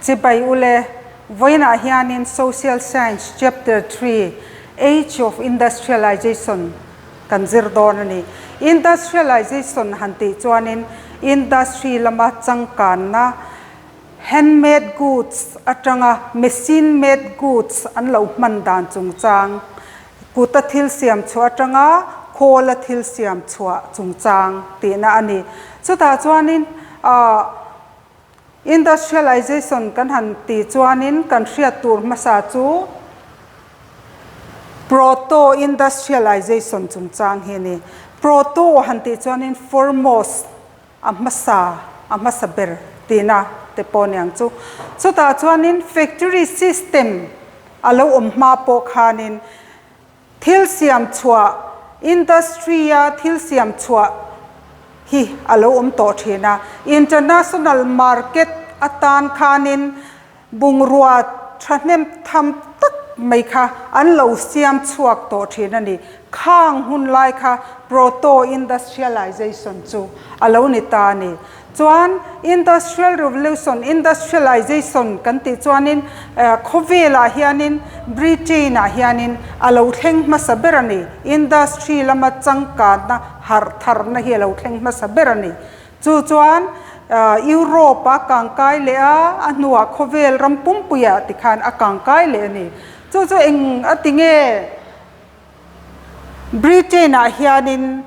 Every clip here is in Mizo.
Chibai ule, vawiinah hianin Social Science Chapter 3, Age of Industrialization kan zir dawn a ni. Industrialization han tih chuanin industry lama changkanna, handmade goods atanga machine made goods an lo hman dan chungchang, kuta thil siam chhuah atanga khawla thil siam chhuah chungchang tihna a ni. Chutah chuanin ah Industrialization kan han tih chuanin kan hriat tur hmasa chu Proto-industrialization chungchang hi a ni. Proto han tih chuanin foremost, a hmasa, a hmasa ber tihna te pawh a ni ang chu. Chutah chuanin factory system a lo awm hma pawh khanin Thil siam chhuah, Industry-a thil siam chhuah hi a lo awm tawh thin a. International market atan khanin bungrua thahnem tham tak mai kha an lo siam chhuak tawh thin a ni. Khang hun lai kha proto-industrialization chu a lo ni ta a ni. Chuan Industrial Revolution, Industrialization kan tih chuanin khawvelah hianin Britain-ah hianin a lo thleng hmasa ber a ni. Industry lama changkanna harh tharna hi a lo thleng hmasa ber a ni. Chu chuan Europe-a kangkai leh a, a hnuah khawvel ram pumpuiah tikhan a kangkai leh a ni. Chu chu eng a ti nge Britain-ah hianin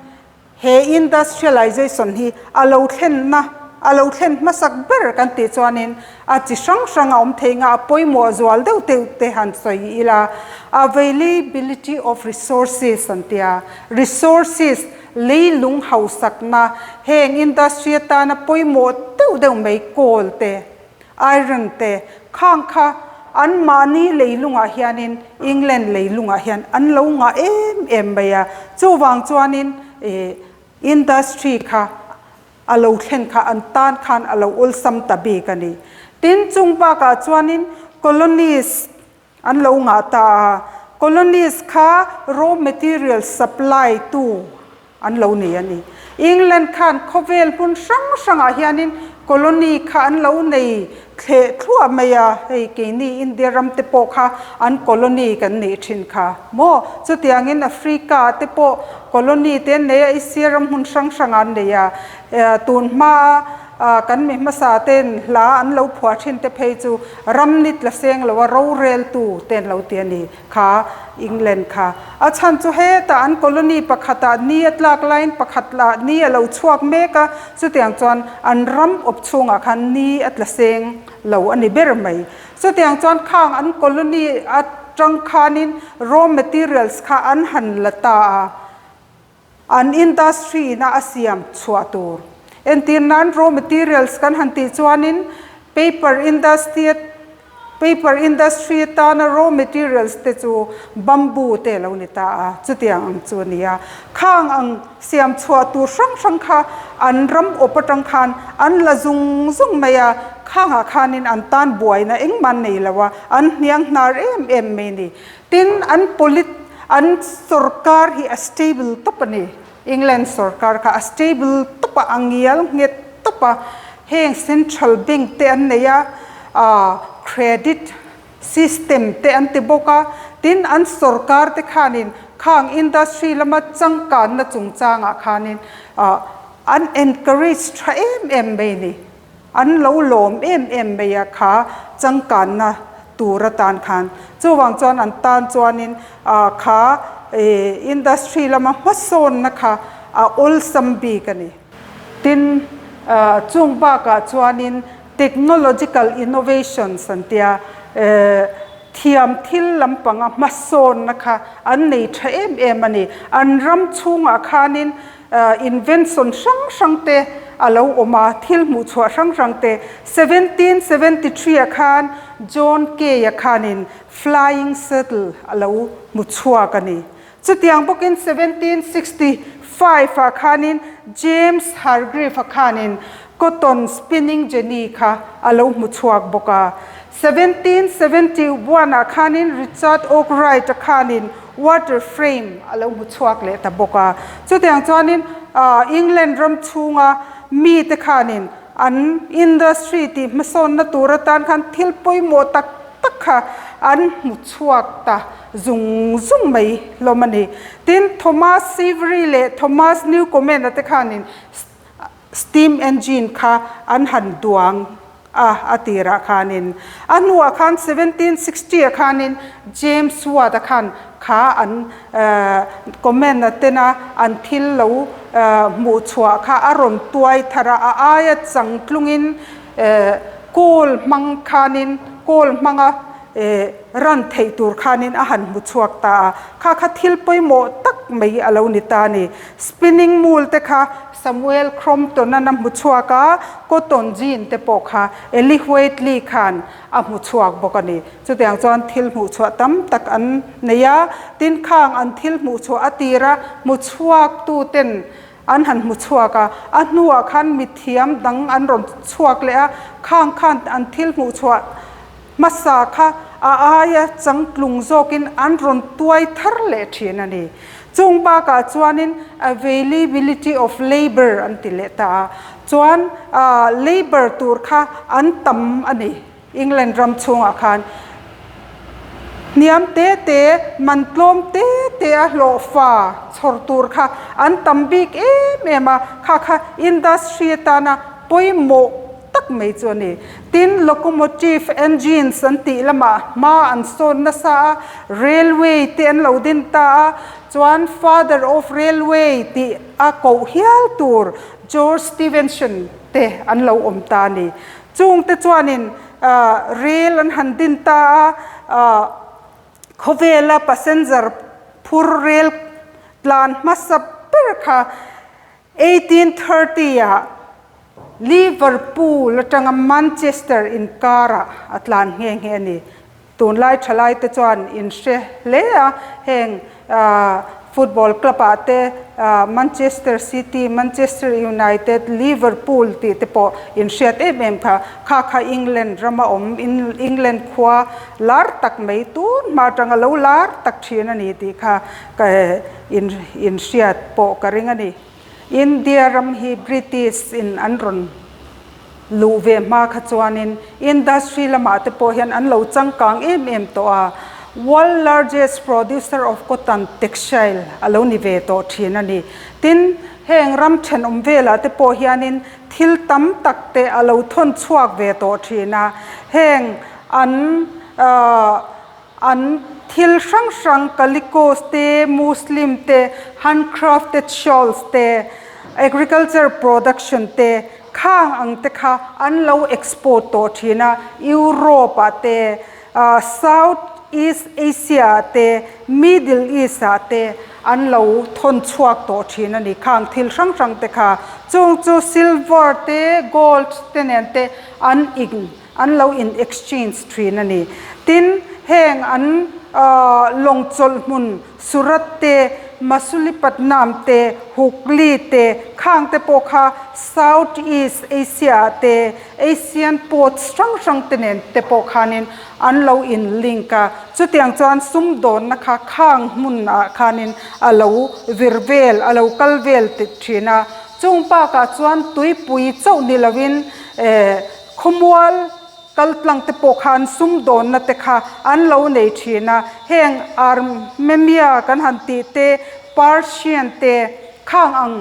He industrialization hi a lo thlenna, a lo thlen hmasak ber kan tih chuanin a chi hrang hrang a awm thei nga, a pawimawh zual deuh deuh te han sawi ila, availability of resources an ti a, resources, leilung hausakna, heng industry atana pawimawh deuh deuh mai coal te, iron te, khang kha anmahni leilungah hianin England leilungah hian an lo ngah em em mai a, chuvang chuanin ih industry kha a lo thlen kha an tan khan a lo awlsam ta bik a ni. Tin, chung bakah chuanin colonies an lo ngah ta a, colonies kha raw material supply tu an lo nei a ni. England khan khawvel hmun hrang hrangah hianin colony kha an lo nei thleh thluah mai a, hei keini India ram te pawh kha an colony kan nih thin kha maw? Chutiangin Africa ah te pawh colony te an nei a, Asia ram hmun hrang hrangah an nei a, tun hmaa kan mi hmasa ten hla an lo phuah thin te phei chu ram ni tla seng lo a roreltu te an lo ti a ni. Kha England kha a chhan chu hetah an colony pakhatah ni a tlak laiin pakhat lah ni a lo chhuak mek a, chutiang chuan an ram awp chhungah khan ni a tla seng lo a ni ber mai. Chutiang chuan khang an colony atang khanin raw materials kha an han la ta a, an industry ina a siam chhuah tur. Entir nan raw materials kan han tih chuanin paper industry paper industry atana raw materials te chu bamboo te a lo ni ta a, chutiang ang chu a ni a. Khang ang siam chhuah tur hrang hrang kha an ram awp atang khan an la zung zung mai a, khangah khanin an tan buaina engmah an nei lo a, an hniang hnar em em mai a ni. Tin, an polit, an sorkar hi a stable tawp a ni. England sorkar kha a stable tawp a, a ngial nghet tawp a. Heng central bank te an nei a, ah credit system te an ti bawk a. Tin, an sorkar te khanin khang industry lama changkanna chungchangah khanin ah an encourage tha em em mai a ni. An lo lawm em em mai a kha changkanna tur atan khan. Chuvang chuan an tan chuanin kha industry lama hmasawnna kha a awlsam bik a ni. Tin, chung bakah chuanin technological innovations an tia, thiam thil lampanga hmasawnna kha an nei tha em em a ni. An ram chhungah khanin Invention hrang hrang te a lo awm a, thil hmuh chhuah hrang hrang te. 1773 ah khan John Kay-a khanin flying saddle a lo hmu chhuak a ni. Chutiang bawkin 1765 ah khanin James Hargreave-a khanin cotton spinning jenny kha a lo hmu chhuak bawk a. 1771 ah khanin Richard Arkwright-a khanin water frame a lo hmu chhuak leh ta bawk a. Chutiang chuanin England ram chhunga mite khanin. an industry tih hmasawnna tur atan khan thil pawimawh tak tak kha an hmu chhuak ta zung zung mai hlawm a ni. Tin, Thomas Savery leh Thomas Newcomen-a te khanin steam engine kha an han duang a, a tirah khanin. A hnuah khan 1760 ah khanin James Watt-a khan kha an comment-a tena an thil lo hmuh chhuah kha a rawn tuai thar a, a aia changtlungin kawl hmang khanin kawl hmanga ran theih tur khanin a han hmu chhuak ta a, kha kha thil pawimawh tak mai a lo ni ta a ni. Spinning mule te kha Samuel Crompton-a'n a hmu chhuak a, cotton gin te pawh kha Eli Whiteley khan a hmu chhuak bawk a ni. Chutiang chuan thil hmuh chhuah tam tak an nei a, tin khang an thil hmuh chhuah a tira hmu chhuak tu ten an han hmu chhuak a, a hnuah khan mithiam dang an rawn chhuak leh a, khang khan an thil hmuh chhuah hmasa kha a aia changtlung zawkin an rawn tuai thar leh thin a ni. Chung bakah chuanin availability of labour an ti leh ta a, chuan labour tur kha an tam a ni. England ram chhungah khan hniam te te, man tlawm te te a hlawhfa chhawr tur kha an tam bik em em a, kha kha industry atana pawimawh tak mai chu a ni. Tin, locomotive engines an tih lamah hma an sawn nasa a, railway te an lo din ta a, chuan father of railway tih a koh hial tur George Stephenson te an lo awm ta a ni. Chungte chuanin rel an han din ta a, khawvela passenger phur rel tlan hmasa ber kha 1830 ah Liverpool atanga Manchester inkarah a tlan nghe nghe a ni. Tunlai thalaite chuan in hre hle a, heng football club ah te Manchester City, Manchester United, Liverpool tih te pawh in hriat em em kha. Kha kha England rama awm England khua lar tak mai tun hma atanga lo lar tak thin a ni tih kha ka in hriat pawh ka ring a ni. India ram hi British in an rawn luh ve hma kha chuanin industry lamah te pawh hian an lo changkang em em tawh a, world largest producer of cotton textile a lo ni ve tawh thin a ni. Tin, heng ram thenawm velah te pawh hianin thil tam tak te a lo thawn chhuak ve tawh thin a, heng an ahh An thil hrang hrang kalikos te, Muslim te, handcrafted shawls te, agriculture production te khang ang te kha an lo export tawh thin a, Europe ah te, South East Asia ah te, Middle East ah te an lo thawn chhuak tawh thin a ni khang thil hrang hrang te kha. Chung chu silver te, gold te nen te an in An lo in exchange thin a ni. Tin, heng an lawng chawlh hmun Surat te, Masulipatnam te, Hooghly te, khang te pawh kha South East Asia ah te, Asian ports hrang hrang te nen te pawh khanin an lo in link a. Chutiang chuan sumdawnna kha khang hmun ah khanin a lo vir vel, a lo kal vel thin a. Chung bakah chuan tuipui chauh ni loin Khawmual kaltlang te pawh khan sumdawnna te kha an lo nei thin a, heng Armenia kan han tih te, Persian te khang ang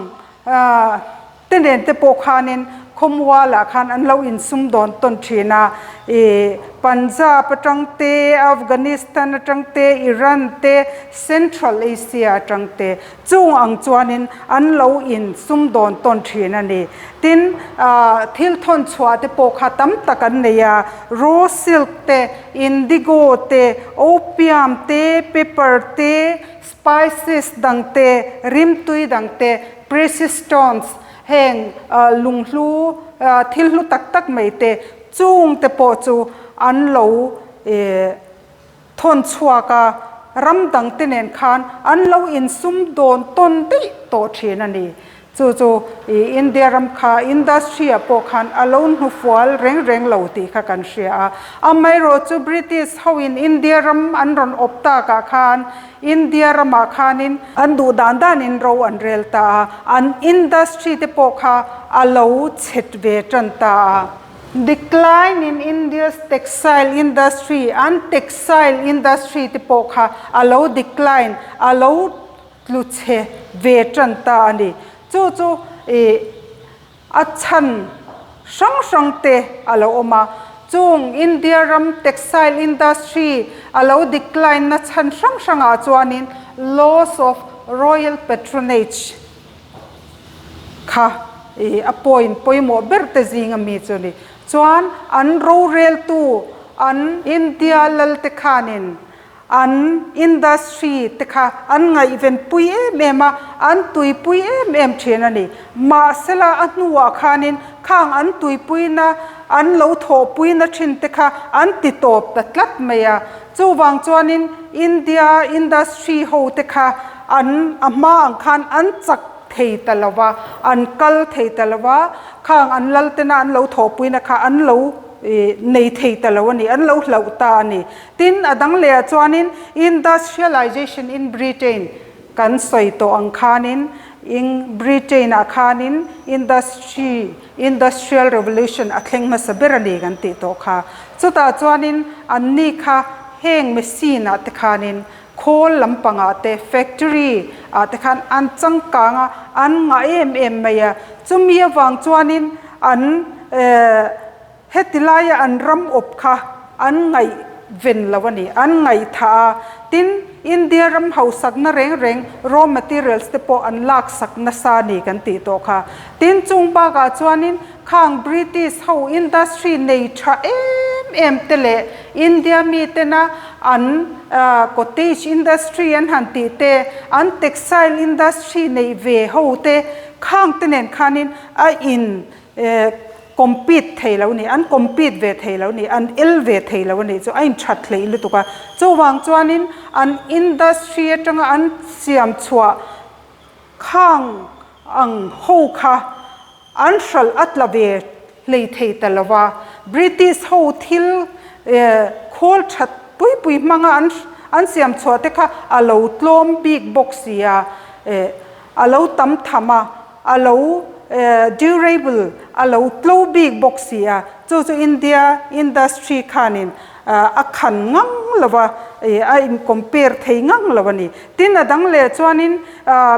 te nen te pawh khanin khawmualah khan an lo insumdawn tawn thin a, ih Punjab atang te, Afghanistan atang te, Iran te, Central Asia atang te Chung ang chuanin an lo in sumdawn tawn thin a ni. Tin, thil thawn chhuah te pawh kha tam tak an nei a, raw silk te, indigo te, opium te, pepper te, spices dang te, rimtui dang te, precious stones, heng lunghlu, thil hlu tak tak mai te, chung te pawh chu an lo Thawn chhuak a, ram dangte nen khan an lo insum dawn tawn daih tawh thin a ni. Chu chu i India ram kha industry ah pawh khan a lo hnufual reng reng lo tih kha kan hria a. Amaherawhchu British ho in India ram an rawn awp tak ah khan India ramah khanin an duh dan danin ro an rel ta a, an industry te pawh kha a lo chhet ve tan ta a. Decline in India's textile industry, an textile industry te pawh kha a lo decline, a lo tlu chhe ve tan ta a ni. Chu chu ih a chhan hrang hrang te a lo awm a. Chung India ram textile industry a lo decline na chhan hrang hrang ah chuanin loss of royal patronage kha ih a point pawimawh ber te zing a mi chu a ni. Chuan an roreltu an India lal te khanin An industry te kha an ngaihven pui em em a, an tuipui em em thin a ni. Mahsela a hnuah khanin khang an tuipuina, an lo thawhpuina thin te kha an ti tawp ta tlat mai a. Chuvang chuanin India industry ho te kha an a hma ang khan an chak thei ta lo va, an kal thei ta lo va, khang an laltena an lo thawhpuina kha an lo nei thei ta lo a ni, an lo hlauh ta a ni. Tin, a dang lehah chuanin industrialization in Britain kan sawi tawh ang khanin ing Britain-ah khanin industry, industrial revolution a thleng hmasa ber a ni kan tih tawh kha. Chutah chuanin anni kha heng machine-ah te khanin khawl lampangah te, factory ah te khan an changkang a, an ngah em em mai a. Chumi avang chuanin an eh. Heti laia an ram awp kha an ngaihven lo a ni, an ngaihthah a. Tin, India ram hausakna reng reng raw materials te pawh an laksak nasa a ni kan tih tawh kha. Tin, chung bakah chuanin khang British ho industry nei tha em em te leh India mi tena an cottage industry an han tih te, an textile industry neih ve ho te khang te nen khanin a in Compete thei lo ni, an compete ve thei lo ni, an el ve thei lo a nih chu, a inthat hleih lutuk a. Chuvang chuanin an industry atanga an siam chhuah khang ang ho kha an hralh a tla ve hlei thei ta lo va. British ho thil khawl that pui pui hmanga an an siam chhuah te kha a lo tlawm bik bawk si a, a lo tam tham a. A lo durable, a lo tlo bik bawk si a, chu chu India industry khanin a khan ngang lo va, a in compare thei ngang lo a ni. Tin a dang leh chuanin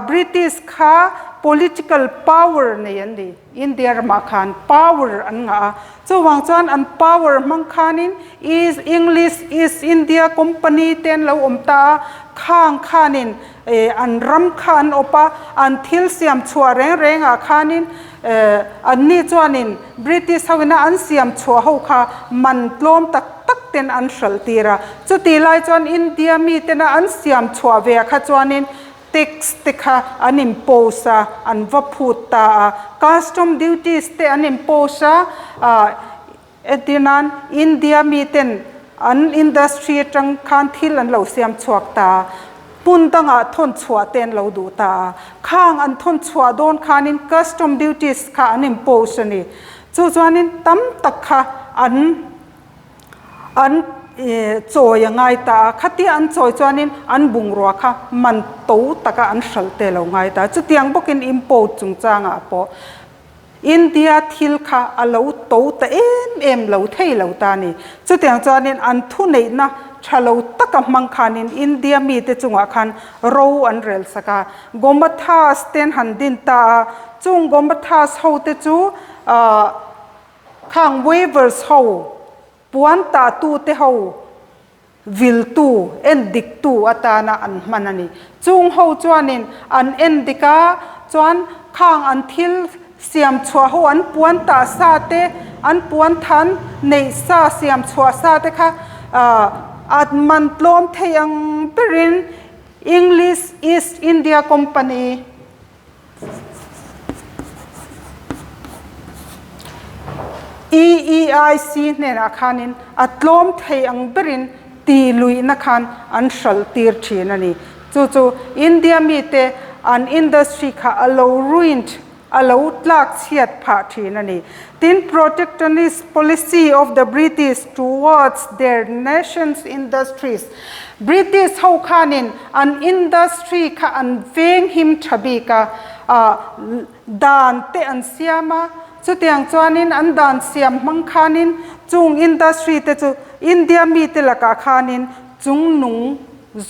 British kha political power nei an ni, India ramah khan power an ngah a, chuvang chuan an power hmang khanin East English East India Company te an lo awm ta a, khang khanin Eh, an ram kha an awp a, an thil siam chhuah reng reng ah khanin eh, anni chuanin British ho ina an siam chhuah ho kha man tlawm tak tak ten an hralh tir a. Chuti lai chuan India mi tena an siam chhuah ve ah kha chuanin tax te kha an impose a, an va phut ta a. Custom duties te an impose a, ah, Entir nan, India miten an industry atang khan thil an lo siam chhuak ta a, hmun dangah thawn chhuah te an lo duh ta a. Khang an thawn chhuah dawn khanin custom duties kha an impose a ni. Chu chuanin tam tak kha an an chawi a ngai ta a, khatia an chawi chuanin an bungrua kha man to taka an hralh te lo ngai ta a. Chutiang bawkin import chungchangah pawh India thil kha a lo to ta em em lo thei lo ta a ni. Chutiang chuanin an thuneihna tha lo taka hmang khanin India mite chungah khan ro an rel sak a. Gomathas te an han din ta a, chung Gomathas hote chu khang weavers ho, puan tahtute ho, Viltu, endiktu atana an hman a ni. Chung ho chuanin an endik a, chuan khang an thil siam chhuah ho an puan tah sa te, an puan than neih sa siam chhuah sa te kha a man tlawm thei ang berin English East India Company, EEIC hnenah khanin a tlawm thei ang berin ti luihna khan an hralh tir thin a ni. Chu chu India mite an industry kha a lo ruined. a lo tlak chhiat phah thin a ni. Tin, protectionist policy of the British towards their nation's industries, British ho khanin an industry kha an veng him tha bik a, dan te an siam a, chutiang chuanin an dan siam hmang khanin chung industry te chu India mite lakah khanin chungnung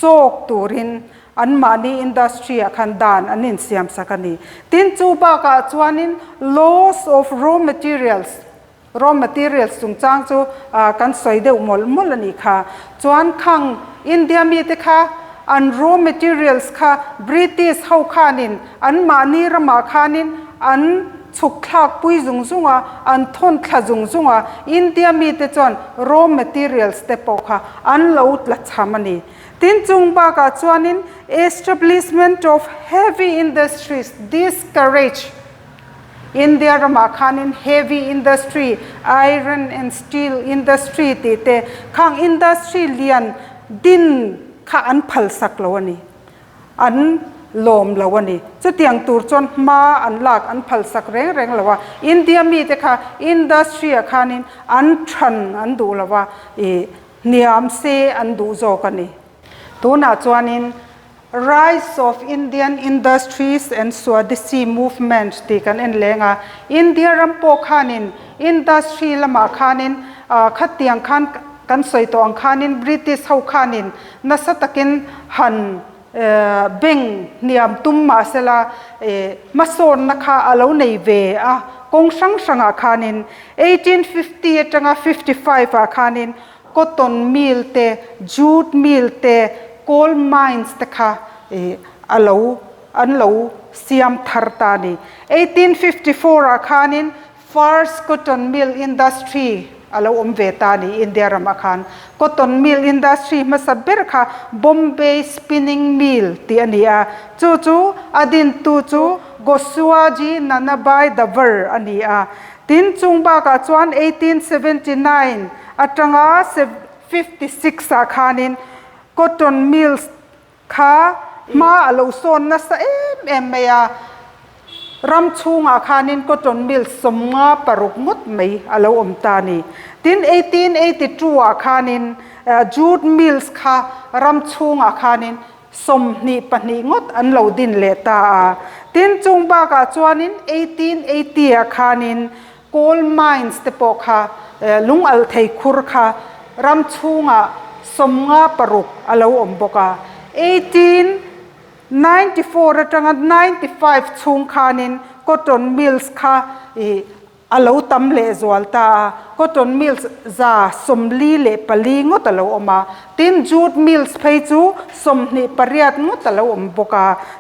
zawk turin Anmahni industry ah khan dan an insiam sak a ni. Tin, chu bakah chuanin loss of raw materials, raw materials chungchang chu kan sawi deuh mawlh mawlh a nih kha. Chuan khang India mite kha an raw materials kha British ho khanin anmahni ramah khanin an chhuk thlak pui zung zung a, an thawn thla zung zung a, India mite chuan raw materials te pawh kha an lo tla cham a ni. Tin chung bakah chuanin establishment of heavy industries discourage India ramah khanin heavy industry, iron and steel industry tih te khang industry lian din kha an phal sak lo a ni, an lawm lo a ni. Chutiang tur chuan hma an lak an phal sak reng reng lo a, India mite kha industry ah khanin an than an duh lo a, ih Hniam se an duh zawk a ni. Tunah chuanin Rise of Indian Industries and Swadeshi Movement tih kan en leng a. India ram pawh khanin industry lamah khanin khatiang khan kan sawi tawh ang khanin British ho khanin nasa takin han beng hniam tum mahsela hmasawnna kha a lo nei ve a kawng hrang hrangah khanin 1850 atanga 55 ah khanin cotton mill te, jute mill te, coal mines te kha a lo an lo siam thar ta a ni. 1854 ah khanin first cotton mill industry a lo awm ve ta a ni India ramah khan. Cotton mill industry hmasa ber kha Bombay Spinning Mill tih a ni a, chu chu a dintu chu Goswaji Nanabhai Davar a ni a. Tin, chung bakah chuan 1879 atanga 56 ah khanin cotton mills kha hma a lo sawn nasa em em mai a, ram chhungah khanin cotton mills 56 ngawt mai a lo awm ta a ni. Tin, 1882 ah khanin jute mills kha ram chhungah khanin 22 ngawt an lo din leh ta a. Tin, chung bakah chuanin 1880 ah khanin coal mines te pawh kha lung alh thei khur kha ram chhungah 56 a lo awm bawk a. 1894 atanga 95 chhung khanin cotton mills kha ih A lo tam lehzual ta a, cotton mills 44 ngawt a lo awm a, tin jute mills phei chu 28 ngawt a lo awm bawk a,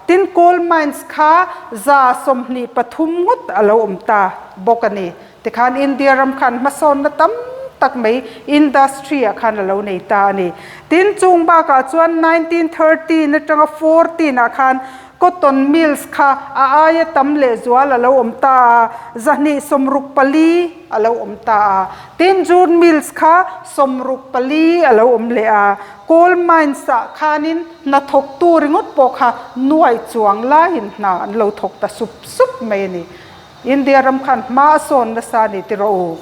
tin coal mines kha 123 ngawt a lo awm ta bawk a ni. Tikhan India ram khan hmasawnna tam tak mai industry ah khan a lo nei ta a ni. Tin chung bakah chuan 1913 atanga 14 ah khan Cotton mills kha a aia tam lehzual a lo awm ta a, 164 a lo awm ta a. Tin, jute mills kha 64 a lo awm leh a. Coal mines ah khanin hnathawktu ringawt pawh kha nuai chuang laiin hna an lo thawk ta sup sup mai a ni. India ram khan hma a sawn nasa a ni ti rawh u.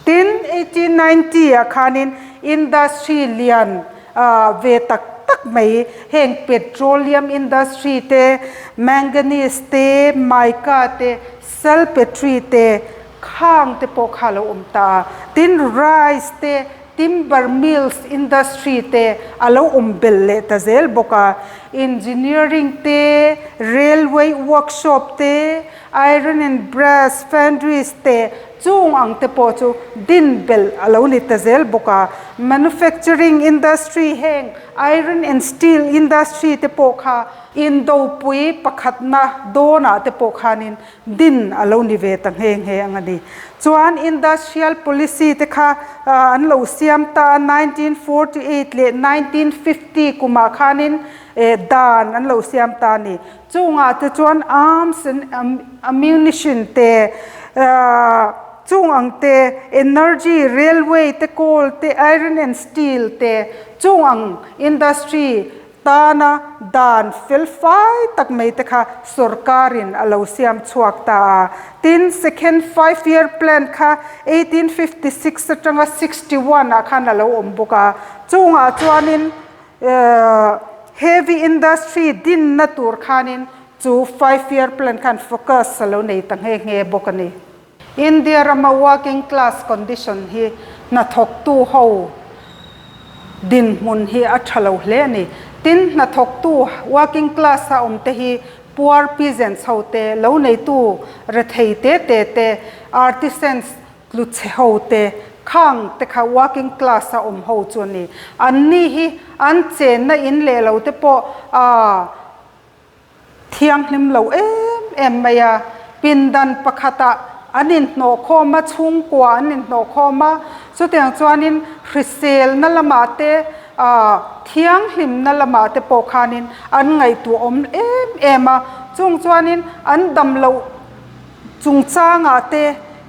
Tin, 1890 ah khanin industry lian ve tak tak mai heng petroleum industry te, manganese te, mica te, salpetre te khang te pawh kha a lo awm ta a. Tin, rice te, timber mills industry te a lo awm belh leh ta zel bawk a. Engineering te, railway workshop te, iron and brass foundries te chung ang te pawh chu din belh a lo ni ta zel bawk a. Manufacturing industry heng iron and steel industry te pawh kha indopui pakhatna dawnah te pawh khanin din a lo ni ve ta nghe nghe ang a ni. Chuan industrial policy te kha an lo siam ta a, 1948 leh 1950 kumah khanin dan an lo siam ta a ni. Chungah te chuan arms and ammunition te, chung ang te, energy, railway te, coal te, iron and steel te, chung ang industry. tana dan felfai tak mai te kha sorkarin a lo siam chhuak ta a. Tin, Second Five Year Plan kha 1856 atanga 61 ah khan a lo awm bawk a. Chungah chuanin heavy industry dinna tur khanin chu Five Year Plan khan focus a lo nei ta nghe nghe bawk a ni. India rama working class condition hi hnathawktu ho dinhmun hi a tha lo hle a ni. Tin, hnathawktu working class a awm te hi poor peasants ho te, lo neitu rethei te te te, artisans tlu chhe ho te, khang te kha working class a awm ho chu a ni. Anni hi an chenna in leh lo te pawh aah. Thianghlim lo em em mai a, pindan pakhatah an inhnawhkhawm a, chhungkua an inhnawhkhawm a, chutiang chuanin hriselna lamah te, thianghlimna lamah te pawh khanin an ngaihtuahawm em em a, chung chuanin an damloh chungchangah te,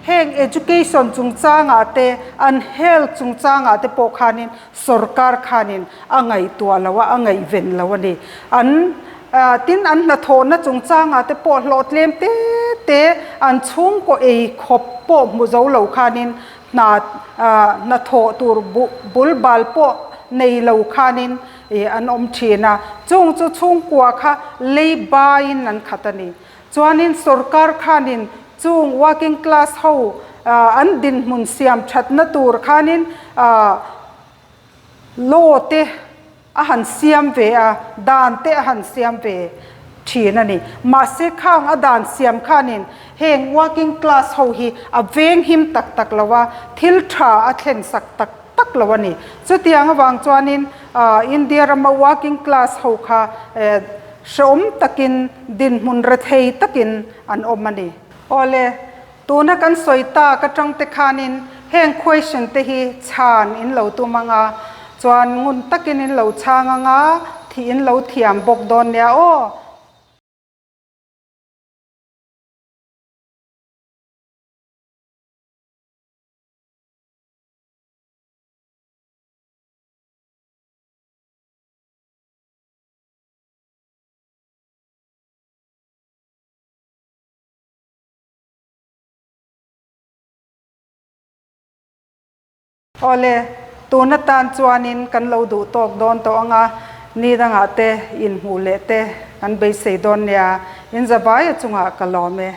heng education chungchangah te, an health chungchangah te pawh khanin Sorkar khanin a ngaihtuah lo a, a ngaihven lo a ni. An tin an hnathawhna chungchangah te pawh hlawhtlem te te an chhungkaw ei khawp pawh hmu zo lo khanin hna hnathawh tur bul bal pawh nei lo khanin an awm thin a. Chung chu chhungkua kha lei baiin an khat a ni. Chuanin sorkar khanin chung working class ho an dinhmun siam thatna tur khanin law te a han siam ve a, dan te a han siam ve thin a ni. Mahse khang a dan siam khanin heng working class ho hi a venghim tak tak lo a, thil tha a thlen sak tak tak lo a ni. Chutiang avang chuanin India rama working class ho kha hrehawm takin dinhmun rethei takin an awm a ni. Awle, tuna kan sawi tak atang te khanin heng question te hi chhan in lo tum ang a, chuan ngun takin in lo chhang ang a, thih in lo thiam bawk dawn nia aw. Awle, tun atan chuanin kan lo duh tawk dawn tawh ang a, ni dangah te inhmuh leh te kan beisei dawn nia, in zavaia chungah ka lawm e.